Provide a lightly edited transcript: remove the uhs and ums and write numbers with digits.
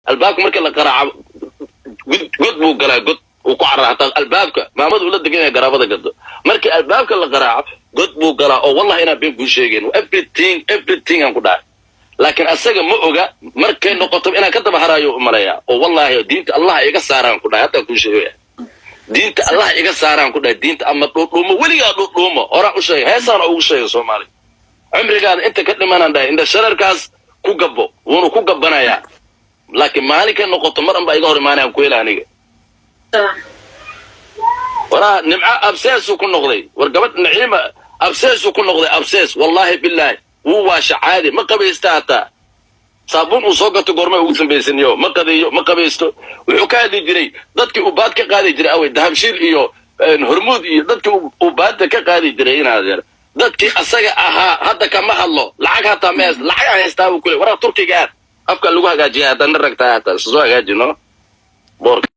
Albaabka marka la qaraaco, god buu galaa, god uu ku carara. Hataa albaabka maamada ula degan yahay garaabada gado, markii albaabka la qaraaco, god buu galaa. Oo wallahi inaan been kuu sheegeen, everything, everything aan ku dhahay. Laakiin asaga ma oga, markay noqoto inaan ka daba haraayo u maleeyaa. Oo wallahi diinta Allah iga saaraan ku dhahay, haddaan kuu sheegaya, diinta Allah iga saaraan ku dhahay. Diinta ama dhuudhuumo, weligaa dhuudhuumo. Horaan u sheegay, heesaan ugu sheegay Soomaali, cimrigaada inta ka dhimanaan dhahay, indha shararkaas ku gabbo. Wuuna ku gabbanayaa, laakiin maalinkay noqoto mar anbaa iga hor imaanayaan ku hela aniga. Waraa Nimco obsessed uu ku noqday. War gabadh Naciima obsessed uu ku noqday, obsessed. Wallaahi bilaahi, wuu waasha. Caadi ma qabaysta, hataa saabuun uu soo gato goormay ugu dambaysaniyo. Ma qadeeyo, ma qabaysto. Wuxuu ka hadli jiray dadkii uu baad ka qaadi jiray. Awey Dahabshiil iyo Hormuud iyo dadkii uu baadda ka qaadi jiray? Inaad yar dadkii asaga ahaa hadda kama hadlo. Lacag hataa ma haysto. Lacag aan haystaa buu kule. Waraa Turkiga aad afka lagu hagaajiya, haddana ragtaa hataa soo hagaajino boorka.